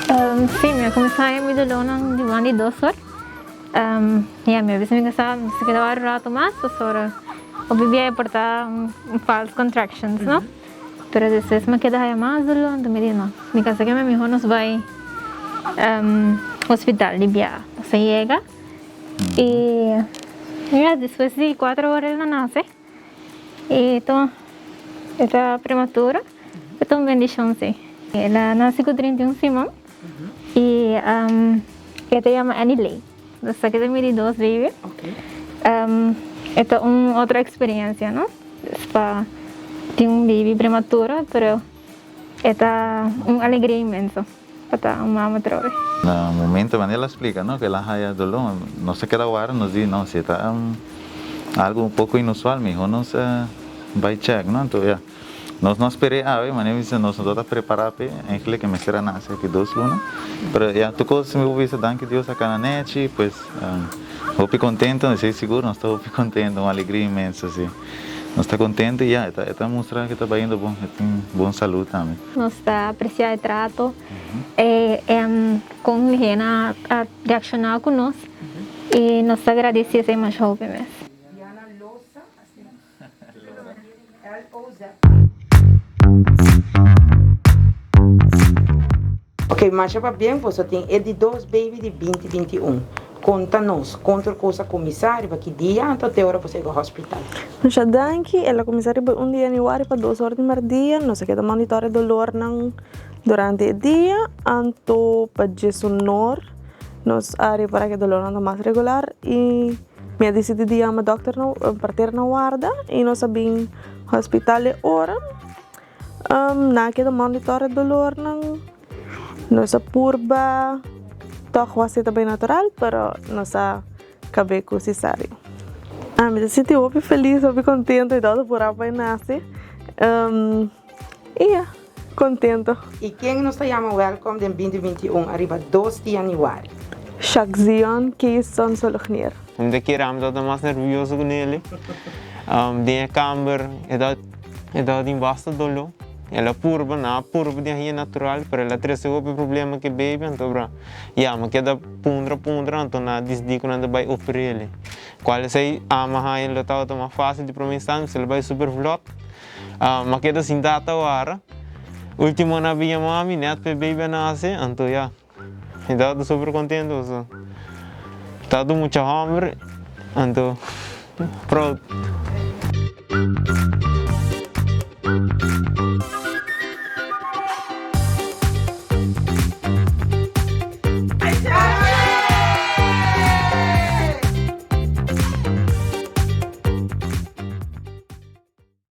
Si, mi a kuminsá haña mi dolónan di banda di dos or. Ya, mi a bisa mi kasá mi ta keda wak un ratu mas pasobra hopi bia e por ta un false contractions, no? Pero despues mi a keda haña mas doló, anto mi di no, mi kasá ke mi mihó nos bai hospital di bia. Nos a yega i ya, despues di kuater ora el a nase i to e ta prematuro. E ta un bendishon si. El a nase ku 31 siman i e ta yama Annie Lee. Esaki ta mi di dos baby. E ta un otro experiencia no. Pa tin un baby prematuro pero e ta un alegria inmenso pa ta un mama atrobe. Na momento manera el a splica no cu el a haya dolor nos a keda wara nos di no si e ta algo un poco inusual miho nos bay check no anto ya. Nos no a sper'é awe, manera mi bisa nos no tabata prepará p'e, eigenlijk e mester a nase aki dos luna. Pero ya, tur kos mi por bisa danki Dios a kana nechi, pues hopi kontento, esei sigur nos ta hopi kontento, un alegria inmenso si. Nos ta kontento i ya, e ta e ta mustra ke ta bayendo bon, e tin bon salud tambe. Nos ta apresiá e trato, e kon Lihena a reakshoná ku nos i nos ta gradisí esei masha hopi mes. Diana Loza, asina. L-O-Z. Ok, masha pabien, boso tin e di dos baby di binti 21. Konta nos, kon tur kos a kuminsá, riba ki dia, anto te ora boso a yega hospital. Masha danki, el a kuminsá riba un di yanüari pa dos or di merdia, nos a keda monitor e dolornan durante e dia, anto pa djesunor nos a ripará ku e dolornan ta mas regular i. Mi a disidí di yama dòkter na parter na warda i nos a bin hospital e ora. Nan a keda monitor e dolornan. Nos a purba tòg wak ta bai natural pero nos a kab'é ku sisario. Mi ta sinti hopi felis, hopi kontento i dòkter por a bai nase. I ya, kontento. I ken nos ta yama wèlkòm den 2021 ariba 2 di yanüari? Shakzion Keesson Solognier. Mi ta kere ami tabata mas nervioso ku Nelly. Den e kamber e tabatin basta doló. El a purba, nan a purba den haya natural, pero el a trese hopi problema ku e baby, anto bra ya mi a keda puntra puntra, anto nan a disidí ku nan ta bai oper'é. Kual esei ami a haña lo tabata mas fásil di promé instante, pasobra el a bai super vlòt. M'a keda sin tata awor. Ultimo nan a bin yama mi net pa e baby a nase, anto ya, mi tabata super contento pasobra tabata un mucha homber, anto proud.